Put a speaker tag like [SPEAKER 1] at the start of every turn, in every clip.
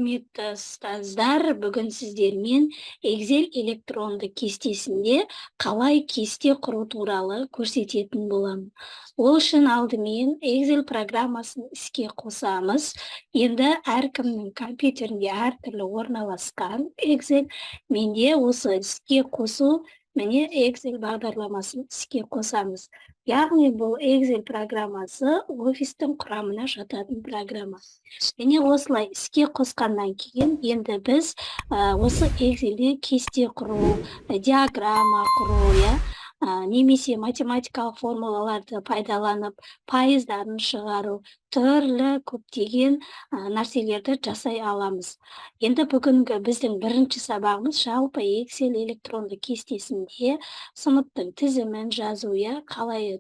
[SPEAKER 1] Құрметті ұстаздар, бүгін сіздермен Excel электронды кестесінде қалай кесте құру туралы көрсететін боламын. Ол үшін алдымен Excel программасын іске қосамыз. Енді әркімнің компьютерінде әртүрлі орналасқан Excel. Менде осы іске қосу, міне, Excel бағдарламасын іске қосамыз. Яғни бұл Excel программасы офистің құрамына жататын программа. Міне, осылай іске қосқаннан кейін енді біз осы Excelде кесте құру, диаграмма құру, иә, немесе математикалық формулаларды пайдаланып, пайыздарын шығару, түрлі көптеген нәрселерді жасай аламыз. Енді бүгінгі біздің бірінші сабағымыз жалпы Excel электронды кестесінде сыныптың тізімін жазу, иә, қалай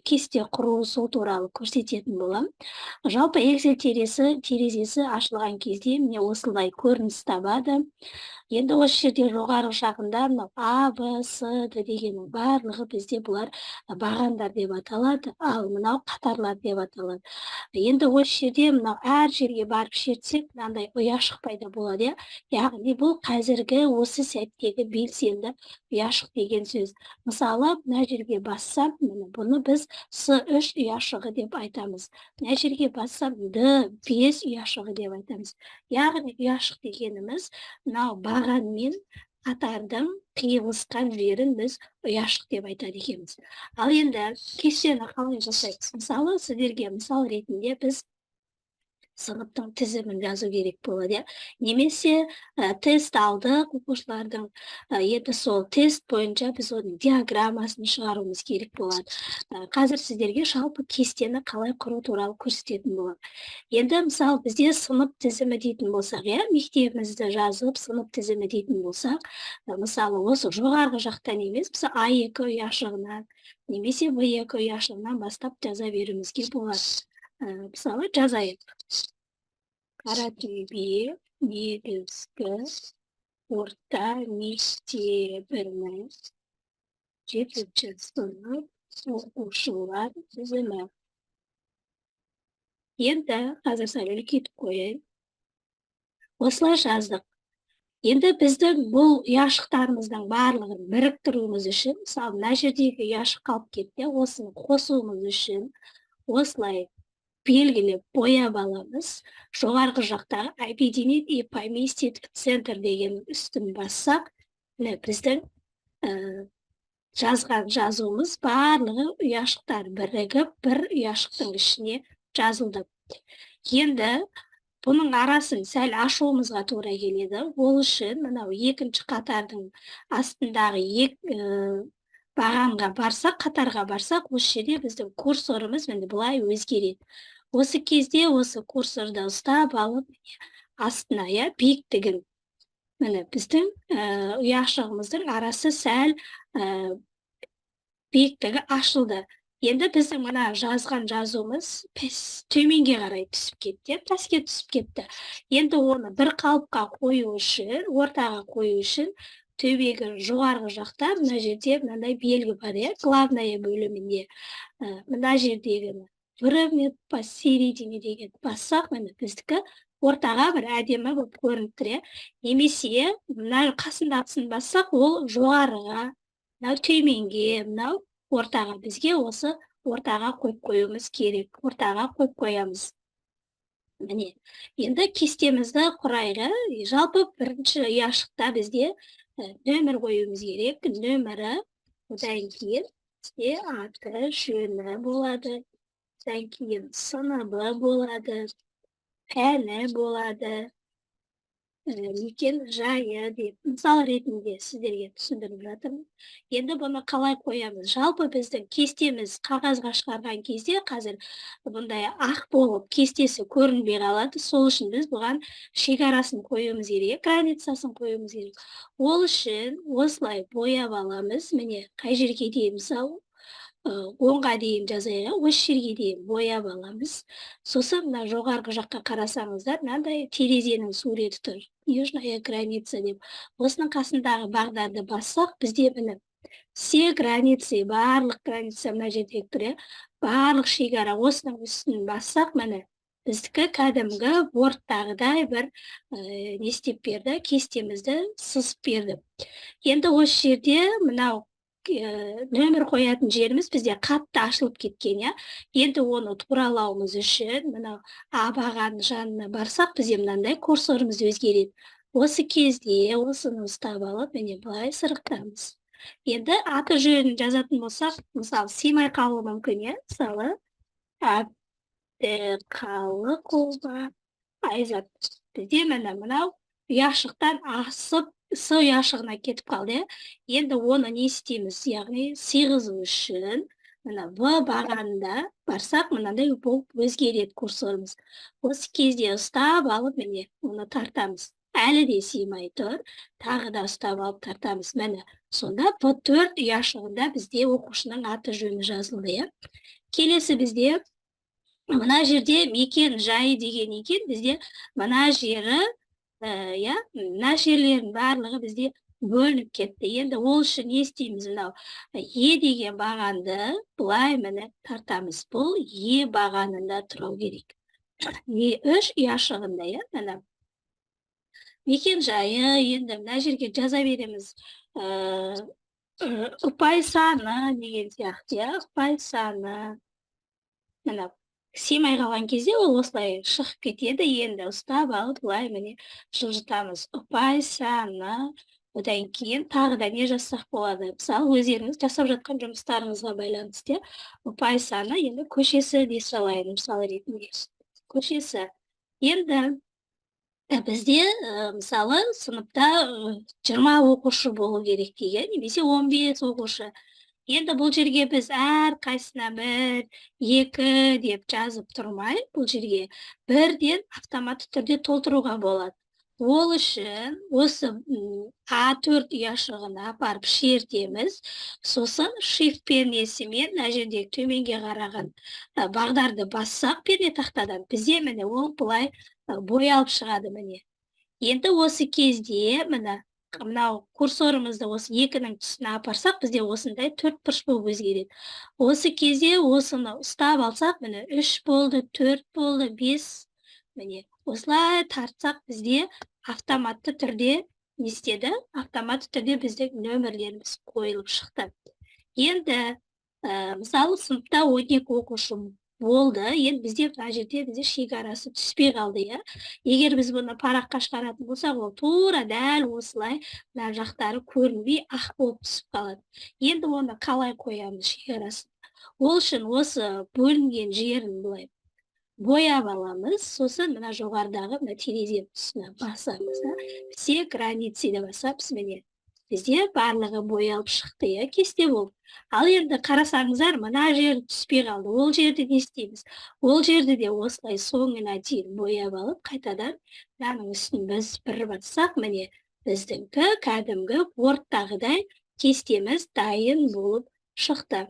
[SPEAKER 1] кесте құру, сол туралы көрсететін боламын. Жалпы Excel терезесі ашылған кезде міне, осылай көрініс табады. Енді осы жерде жоғарғы жағында мынау А, Б, С, Д дегеннің барлығы бізде бұлар бағандар деп аталады, ал мынау қатарлар деп аталады. Енді осы жерде мынау әр жерге барып шертсек, мынандай ұяшық пайда болады, иә. Яғни бұл қазіргі осы сәттегі белсенді ұяшық деген сөз. Мысалы, мына жерге бассам, міне, бұны біз С3 ұяшығы деп айтамыз. Мына жерге бассам, Д5 ұяшығы деп айтамыз. Яғни ұяшық дегеніміз мынау баған мен қатардың қиылысқан жерін біз ұяшық деп айтады екенбіз. Ал енді кестені қалай жасаймыз? Мысалы, сіздерге мысал ретінде біз сыныптың тізімін жазу керек болады, иә, немесе тест алдық оқушылардың, енді сол тест бойынша біз оның диаграммасын шығаруымыз керек болады. Қазір сіздерге жалпы кестені қалай құру туралы көрсететін боламын. Енді, мысалы, бізде сынып тізімі дейтін болсақ, иә, мектебімізді жазып, сынып тізімі дейтін болсақ, мысалы, осы жоғарғы жақтан емес, мысалы, А2 ұяшығынан немесе В2 ұяшығынан бастап жаза беруімізге болады. Мысалы, жазайық: Қаратөбе негізгі орта мектебінің жетінші сынып оқушылар тізімі. Енді қазір сәл үлкейтіп қояйын. Осылай жаздық. Енді біздің бұл ұяшықтарымыздың барлығын біріктіруіміз үшін, мысалы, мына жердегі ұяшық қалып кетті, осыны қосуымыз үшін осылай белгілеп бояп аламыз. Жоғарғы жақтағы «Объединить и поместить в центр» деген үстін бассақ, міне, біздің жазған жазуымыз барлығы, ұяшықтар бірігіп, бір ұяшықтың ішіне жазылды. Енді бұның арасын сәл ашуымызға тура келеді. Ол үшін мынау екінші қатардың астындағы бағанға барсақ, қатарға барсақ, осы жерде біздің курсорымыз, міне, былай өзгереді. Осы кезде осы курсорды ұстап алып, астына, иә, биіктігін, міне, біздің ұяшығымыздың арасы сәл биіктігі ашылды. Енді біздің мына жазған жазуымыз төменге қарай түсіп кетті, пәске түсіп кетті. Енді оны бір қалыпқа қою үшін, ортаға қою үшін төбегі жоғарғы жақта мына жерде мынандай белгі бар, иә, «Главное» бөлімінде. Мына жердегі «Выровнять посередине» деген бассақ, міне, біздікі ортаға бір әдемі болып көрініп тұр, иә. Немесе мына қасындағысын бассақ, ол жоғарыға, мынау төменге, мынау ортаға. Бізге осы ортаға қойып қоюымыз керек. Ортаға қойып қоямыз. Міне, енді кестемізді құрайық. Жалпы бірінші ұяшықта бізде нөмір қоюымыз керек. Нөмірі, одан кейін бізде аты жөні болады, одан кейін сыныбы болады, пәні болады, мекен жайы деп мысал ретінде сіздерге түсіндіріп жатырмын. Енді бұны қалай қоямыз? Жалпы біздің кестеміз қағазға шығарған кезде қазір бұндай ақ болып, кестесі көрінбей қалады. Сол үшін біз бұған шекарасын қоюымыз керек, границасын қоюымыз керек. Ол үшін осылай бояп аламыз. Міне, қай жерге дейін, мысалы, 10-ға дейін жазайық, осы жерге дейін бояп аламыз. Сосын мына жоғарғы жаққа қарасаңыздар, мынандай терезенің суреті тұр, «Нижняя граница» деп. Осының қасындағы бағдарды бассақ, бізде, міне, «Все границы», барлық граница мына жерде тұр, иә, барлық шекара. Осының үстін бассақ, міне. Біздікі кәдімгі Word-тағыдай бір не істеп берді, кестемізді сызып берді. Енді осы жерде мынау нөмір қоятын жеріміз бізде қатты ашылып кеткен, иә. Енді оны туралауымыз үшін мынау А бағаның жанына барсақ, бізде мынандай курсорымыз өзгереді. Осы кезде осыны ұстап алып, міне, былай сырықтамыз. Енді аты жөнін жазатын болсақ, мысалы, сыймай қалуы мүмкін, иә. Мысалы, Әбдіқалықова Айзат. Бізде, міне, мынау ұяшықтан асып, С ұяшығына кетіп қалды, иә. Енді оны не істейміз? Яғни сыйғызу үшін мына В бағанында барсақ, мынандай болып өзгереді курсорымыз. Осы кезде ұстап алып, міне, оны тартамыз. Әлі де сыймай тұр, тағы да ұстап алып тартамыз. Міне, сонда В4 ұяшығында бізде оқушының аты жөні жазылды, иә. Келесі бізде мына жерде мекен жайы деген екен. Бізде мына жері, иә, мына жерлердің барлығы бізде бөлініп кетті. Енді ол үшін не істейміз? Мынау Е деген бағанды былай, міне, тартамыз. Бұл Е бағанында тұру керек, Е3 ұяшығында, иә. Міне, мекен жайы. Енді мына жерге жаза береміз, ұпай саны деген сияқты, иә. Ұпай саны, міне, сыймай қалған кезде ол осылай шығып кетеді. Енді ұстап алып, былай, міне, жылжытамыз. Ұпай саны. Одан кейін тағы да не жазсақ болады? Мысалы, өздеріңіз жасап жатқан жұмыстарыңызға байланысты, иә. Ұпай саны. Енді көшесі дей салайын, мысал ретінде, көшесі. Енді бізде, мысалы, сыныпта 20 оқушы болу керек деген немесе 15 оқушы. Енді бұл жерге біз әрқайсысына бір, екі деп жазып тұрмай, бұл жерге бірден автоматты түрде толтыруға болады. Ол үшін осы А4 ұяшығына апарып шертеміз. Сосын Shift пернесімен мына жердегі төменге қараған бағдарды бассақ пернетақтадан, бізде, міне, ол былай боялып шығады, міне. Енді осы кезде, міне, мынау курсорымызды осы екінің тұсына апарсақ, бізде осындай төрт бұрыш болып өзгереді. Осы кезде осыны ұстап алсақ, міне, үш болды, төрт болды, бес. Міне, осылай тартсақ, бізде автоматты түрде не істеді? Автоматты түрде біздің нөмірлеріміз қойылып шықты. Енді мысалы, сыныпта 12 оқушы болды. Енді бізде мына жерде бізде шекарасы түспей қалды, иә. Егер біз бұны параққа шығаратын болсақ, ол тура дәл осылай мына жақтары көрінбей, ақ болып түсіп қалады. Енді оны қалай қоямыз шекарасын? Ол үшін осы бөлінген жерін былай бояп аламыз. Сосын мына жоғарыдағы мына терезе тұсына басамыз да, «Все границы» деп басамыз. Міне, бізде барлығы боялып шықты, иә, кесте болып. Ал енді қарасаңыздар, мына жер түспей қалды. Ол жерді не істейміз? Ол жерді де осылай соңына дейін бояп алып, қайтадан мынаның үстін біз бір бассақ, міне, біздіңкі кәдімгі Word-тағыдай кестеміз дайын болып шықты.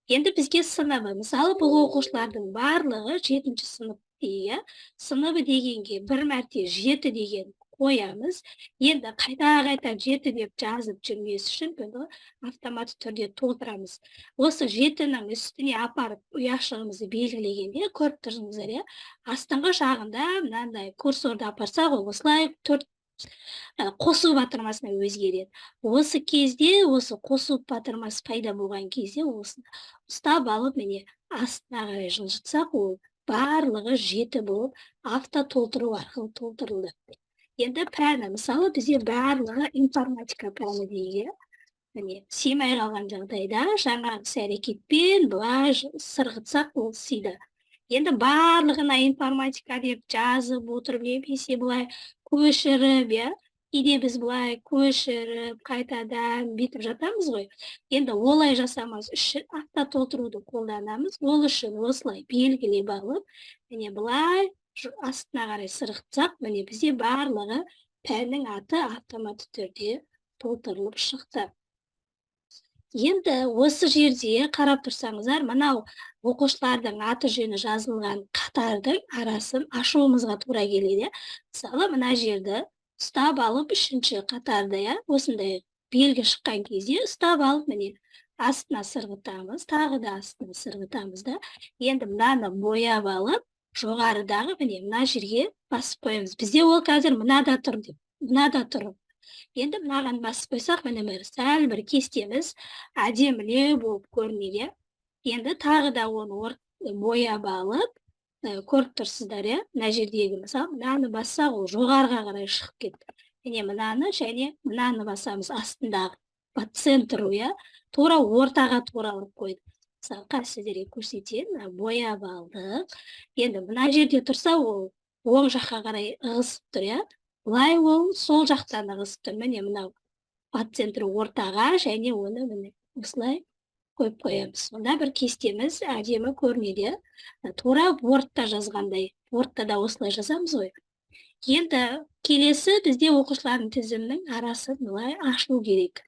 [SPEAKER 1] Енді бізге сыныбы, мысалы, бұл оқушылардың барлығы жетінші сынып, иә. Сыныбы дегенге бір мәрте жеті деген қоямыз. Енді қайта қайта жеті деп жазып жүрмес үшін бұны автоматты түрде толтырамыз. Осы жетінің үстіне апарып ұяшығымызды белгілегенде, көріп тұрсыңыздар, иә, астыңғы жағында мынандай курсорды апарсақ, ол осылай төрт қосу батырмасына өзгереді. Осы кезде, осы қосу батырмасы пайда болған кезде, осыны ұстап алып, міне, астына қарай жылжытсақ, ол барлығы жеті болып автотолтыру арқылы толтырылды. Енді пәні, мысалы, бізде барлығы информатика пәні дейік, иә. Міне, сыймай қалған жағдайда жаңағы іс әрекетпен былай сырғытсақ, ол сыйды. Енді барлығына информатика деп жазып отырып немесе былай көшіріп, иә, кейде біз былай көшіріп, қайтадан бүйтіп жатамыз ғой. Енді олай жасамас үшін автотолтыруды қолданамыз. Ол үшін осылай белгілеп алып, міне, былай астына қарай сырғытсақ, міне, бізде барлығы пәннің аты автоматты түрде толтырылып шықты. Енді осы жерде қарап тұрсаңыздар, мынау оқушылардың аты жөні жазылған қатардың арасын ашуымызға тура келеді. Мысалы, мына жерді ұстап алып, үшінші қатарды, иә, осындай белгі шыққан кезде ұстап алып, міне, астына сырғытамыз, тағы да астына сырғытамыз да, енді мынаны бояп алып Жоғарыдағы, міне, мына жерге басып қоямыз. Бізде ол қазір мынада тұр деп, мынада тұр. Енді мынаған басып қойсақ, міне, бір сәл бір кестеміз әдемілеу болып көрінеді. Енді тағы да оны бояп алып, көріп тұрсыздар, иә, мына жердегі, мысалы, мынаны бассақ, ол жоғарыға қарай шығып кетті. Міне, мынаны және мынаны басамыз, астындағы по центру, иә, тура ортаға тура ұрып қойды. Мысалы, қазір сіздерге көрсетемін. Бояп алдық. Енді мына жерде тұрса, ол оң жаққа қарай ығысып тұр, иә, былай ол сол жақтан ығысып тұр. Міне, мынау по центру, ортаға, және оны, міне, осылай қойып қоямыз. Сонда бір кестеміз әдемі көрінеді, иә, тура Wordта жазғандай. Wordта да осылай жазамыз ғой. Енді келесі бізде оқушылардың тізімінің арасын былай ашу керек.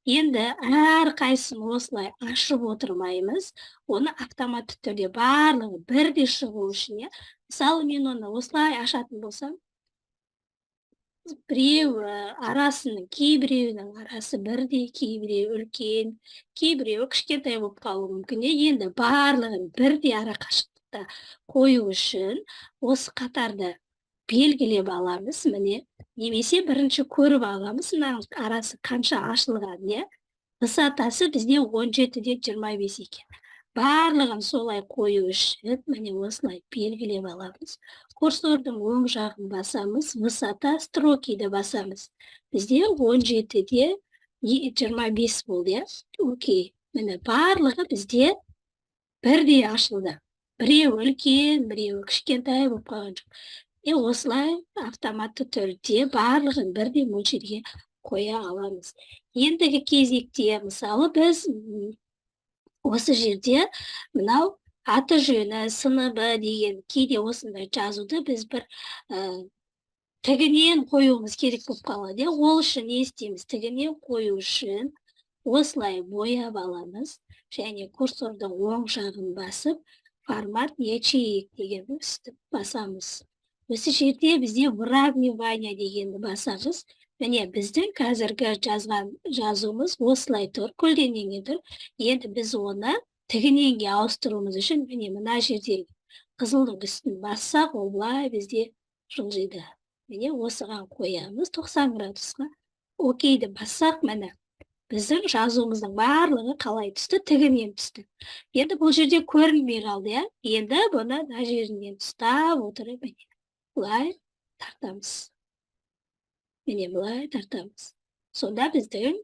[SPEAKER 1] Енді әрқайсысын осылай ашып отырмаймыз, оны автоматты түрде барлығы бірдей шығу үшін, иә. Мысалы, мен оны осылай ашатын болсам, біреуі арасының, кейбіреуінің арасы бірдей, кейбіреуі үлкен, кейбіреуі кішкентай болып қалуы мүмкін. Енді барлығын бірдей ара қашықтықта қою үшін осы қатарды белгілеп аламыз, міне, немесе бірінші көріп аламыз мынаның арасы қанша ашылғанын, иә. Высотасы бізде 17,25 екен. Барлығын солай қою үшін, міне, осылай белгілеп аламыз, курсордың оң жағын басамыз, «Высота строки» ді басамыз. Бізде 17,25 болды, иә. Окей, міне, барлығы бізде бірдей ашылды, біреуі үлкен, біреуі кішкентай болып қалған жоқ. И осылай автоматты түрде барлығын бірдей мөлшерге қоя аламыз. Ендігі кезекте, мысалы, біз осы жерде мынау аты жөні, сыныбы деген, кейде осындай жазуды біз бір тігінен қоюымыз керек болып қалады, иә. Ол үшін не істейміз? Тігінен қою үшін осылай бояп аламыз және курсордың оң жағын басып, «Формат ячеек» деген үстіп басамыз. Осы жерде бізде «Выравнивание» дегенді басамыз. Міне, біздің қазіргі жазған жазуымыз осылай тұр, көлденеңнен тұр. Енді біз оны тігіненге ауыстыруымыз үшін, міне, мына жердегі қызылдың үстін бассақ, ол былай бізде жылжиды. Міне, осыған қоямыз 90 градусқа. Окейді бассақ, міне, біздің жазуымыздың барлығы қалай түсті? Тігінен түсті. Енді бұл жерде көрінбей қалды, иә. Енді бұны мына жерінен ұстап отырып, міне, былай тартамыз, міне, былай тартамыз. Сонда біздің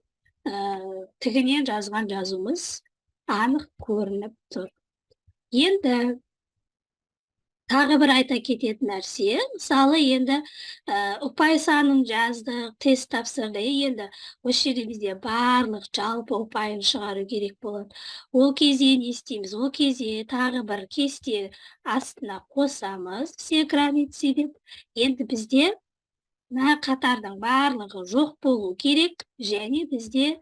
[SPEAKER 1] тігінен жазған жазуымыз анық көрініп тұр. Енді тағы бір айта кететін нәрсе, мысалы, енді ұпай санын жаздық, тест тапсырды. Енді осы жерде бізде барлық жалпы ұпайын шығару керек болады. Ол кезде не істейміз? Ол кезде тағы бір кесте астына қосамыз, «Все границы» деп. Енді бізде мына қатардың барлығы жоқ болу керек және бізде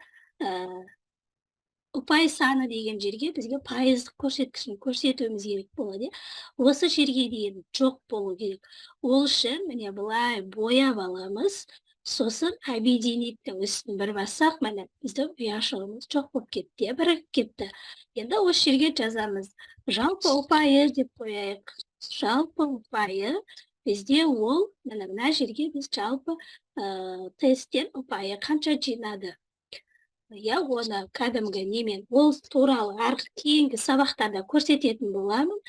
[SPEAKER 1] ұпай саны деген жерге бізге пайыздық көрсеткішін көрсетуіміз керек болады, иә. Осы жерге дейін жоқ болу керек. Ол үшін, міне, былай бояп аламыз, сосын «Объединить» тің үстін бір бассақ, міне, біздің ұяшығымыз жоқ болып кетті, иә, бірігіп кетті. Енді осы жерге жазамыз, жалпы ұпайы деп қояйық. Жалпы ұпайы бізде ол, міне, мына жерге біз жалпы тесттен ұпайы қанша жинады, иә, оны кәдімгі немен, ол туралы арғы кейінгі сабақтарда көрсететін боламын.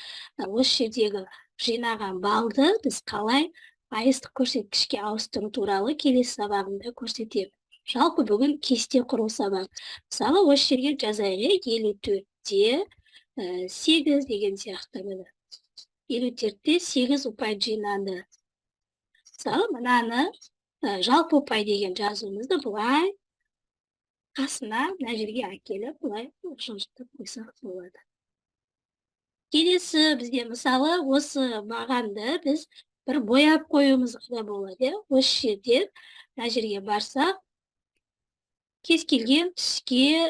[SPEAKER 1] Осы жердегі жинаған балды біз қалай пайыздық көрсеткішке ауыстыру туралы келесі сабағымда көрсетемін. Жалпы бүгін кесте құру сабағы. Мысалы, осы жерге жазайық, иә, 54,8 деген сияқты. Міне, 54,8 ұпай жинады. Мысалы, мынаны, жалпы ұпай деген жазуымызды былай қасына, мына жерге әкеліп, былай жылжытып қойсақ болады. Келесі бізде, мысалы, осы бағанды біз бір бояп қоюымызға да болады, иә. Осы жерден мына жерге барсақ, кез келген түске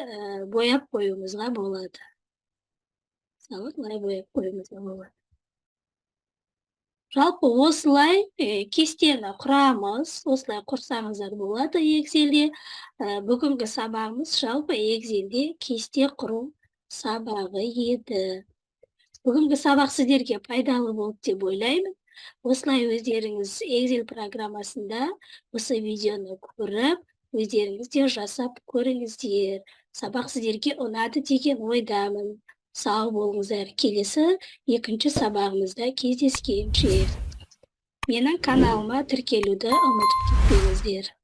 [SPEAKER 1] бояп қоюымызға болады. Мысалы, былай бояп қоюымызға болады. Жалпы осылай кестені құрамыз, осылай құрсаңыздар болады Excelде. Бүгінгі сабағымыз жалпы Excelде кесте құру сабағы еді. Бүгінгі сабақ сіздерге пайдалы болды деп ойлаймын. Осылай өздеріңіз Excel программасында осы видеоны көріп, өздеріңіз де жасап көріңіздер. Сабақ сіздерге ұнады деген ойдамын. Сау болыңыздар. Келесі екінші сабағымызда кездескенше. Менің каналыма тіркелуді ұмытып кетпеңіздер.